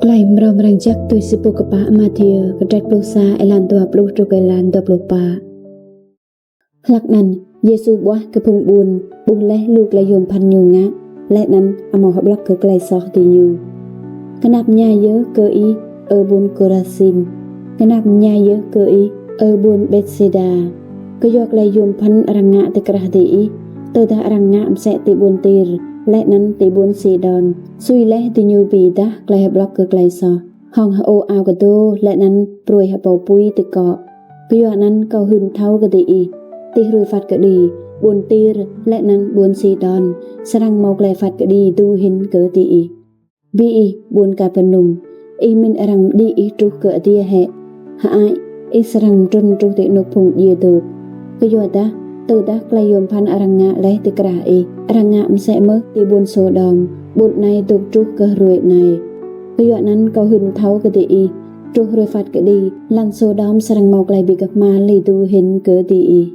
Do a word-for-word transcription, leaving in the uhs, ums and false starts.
Klei mrâo mrang jăk tui si pô kpă Mathiơ, kdrêč pluh sa, êlan dua pluh truh kơ êlan dua pluh pă. Hlăk anăn, Yêsu ƀuah kơ phung ƀuôn, ƀuh leh lu klei yuôm bhăn ñu ngă, leh anăn amâo hƀlŏk kơ klei soh diñu. Knap mñai yơh kơ ih, Ơ ƀuôn Kôrasin! Knap mñai yơh kơ ih, Ơ ƀuôn Betsêda! Kyua klei yuôm bhăn arăng ngă ti krah diih, tơdah arăng ngă msĕ ti ƀuôn Tir leh anăn ti ƀuôn Sidôn, sui leh diñu bi êdah klei hƀlŏk kơ klei soh, hŏng hơô ao kdô leh anăn pruê hbâo pui ti kŏ. Kyua anăn kâo hưn mthâo kơ diih, ti hruê phat kđi, ƀuôn Tir leh anăn ƀuôn Sidôn srăng mâo klei phat kđi êdu hĭn kơ diih. Bi ih, ƀuôn Kapernum, ih mĭn arăng mđĭ ih truh kơ adiê hĕ? Hơăi, ih srăng mtrŭn truh ti anôk phung djiê dôk. Kyuadah tơdah klei yuôm bhăn arăng ngă leh ti krah ih, arăng ngă msĕ mơh ti ƀuôn Sôđôm, ƀuôn anei dôk truh kơ hruê anei. Kyua anăn kâo hưn mthâo kơ diih, truh hruê phat kđi, lăn Sôđôm srăng mâo klei bi kmhal êdu hĭn kơ diih.